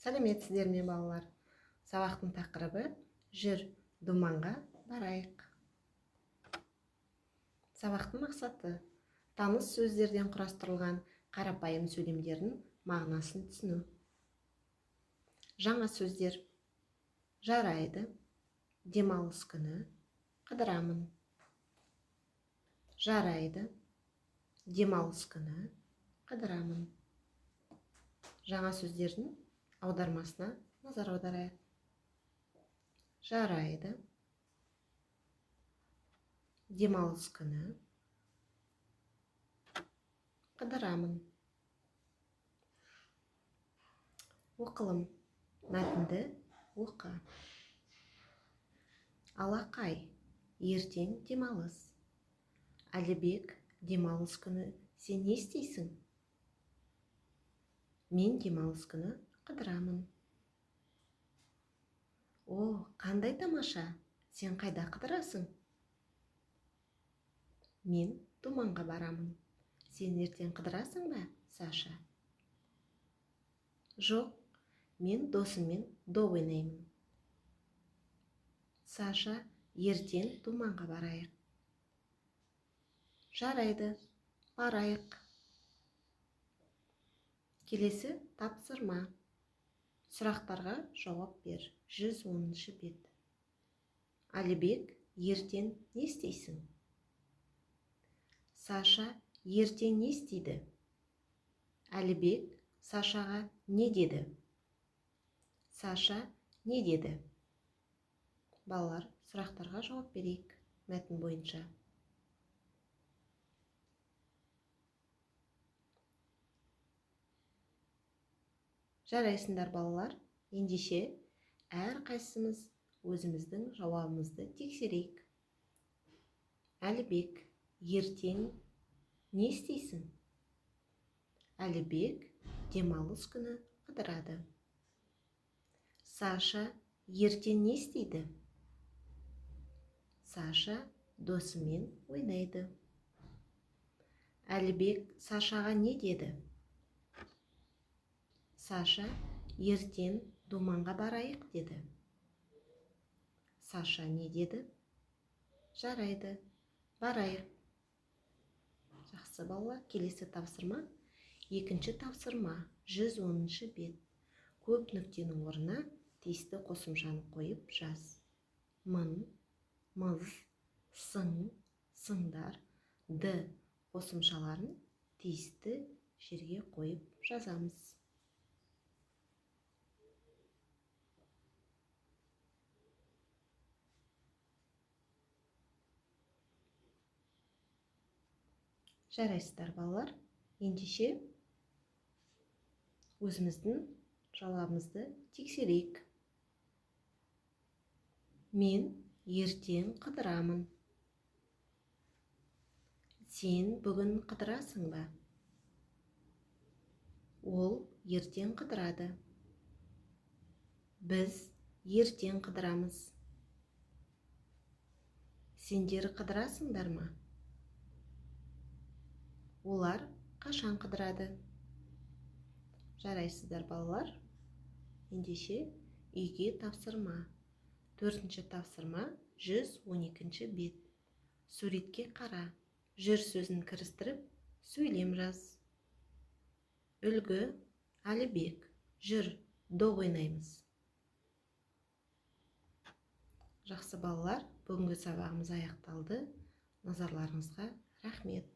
Сәлеметсіздер ме, балалар? Сабақтың тақырыбы: жүр, думанға барайық. Сабақтың мақсаты: таныс сөздерден құрастырылған қарапайым сөйлемдердің мағынасын түсіну. Жаңа сөздер: жарайды, демалыс күні, қыдырамын. Жарайды, демалыс күні, қыдырамын. Жаңа сөздердің аудармасына назар аударайық. Жарайды, демалыс күні, қыдырамын. Оқылым. Мәтінді оқы. Алақай, ертең демалыс. Әлібек, демалыс күні сен не істейсің? Мен демалыс күні қыдырамын. О, қандай тамаша! Сен қайда қыдырасың? Мен думанға барамын. Сен ертең қыдырасың ба, Саша? Жоқ, мен досыммен доп ойнаймын. Саша, ертең думанға барайық. Жарайды, барайық. Келесі тапсырма. Сұрақтарға жауап бер. 110 бет. Әлібек, ертең не істейсің? Саша ертең не істейді? Әлібек Сашаға не деді? Саша не деді? Балалар, сұрақтарға жауап берейік мәтін бойынша. Жарайсыңдар, балалар. Ендеше әрқайсымыз өзіміздің жауабымызды тексерейік. Әлібек, ертең не істейсің? Әлібек демалыс күні қыдырады. Саша ертең не істейді? Саша досымен ойнайды. Әлібек Сашаға не деді? Саша ертең думанға барайық деді. Саша не деді? Жарайды, барайық. Жақсы, балалар, келесі тапсырма. Екінші тапсырма, 110 бет. Көп нүктенің орнына тиісті қосымшаны қойып жаз. Мын, мыз, сың, сыңдар, д қосымшаларын тиісті жерге қойып жазамыз. Жарайсыздар, балалар. Ендеше өзіміздің жауабымызды тексерейік. Мен ертең қыдырамын. Сен бүгін қыдырасың ба? Ол ертең қыдырады. Біз ертең қыдырамыз. Сендер қыдырасыңдар ма? Олар қашан қыдырады? Жарайсыздар, балалар. Ендеше үйге тапсырма. Төртінші тапсырма, 112 бет. Суретке қара. Жүр сөзін кірістіріп, сөйлем жаз. Үлгі: Әлібек, жүр, доп ойнаймыз. Жақсы, балалар, бүгінгі сабағымыз аяқталды. Назарларыңызға рахмет.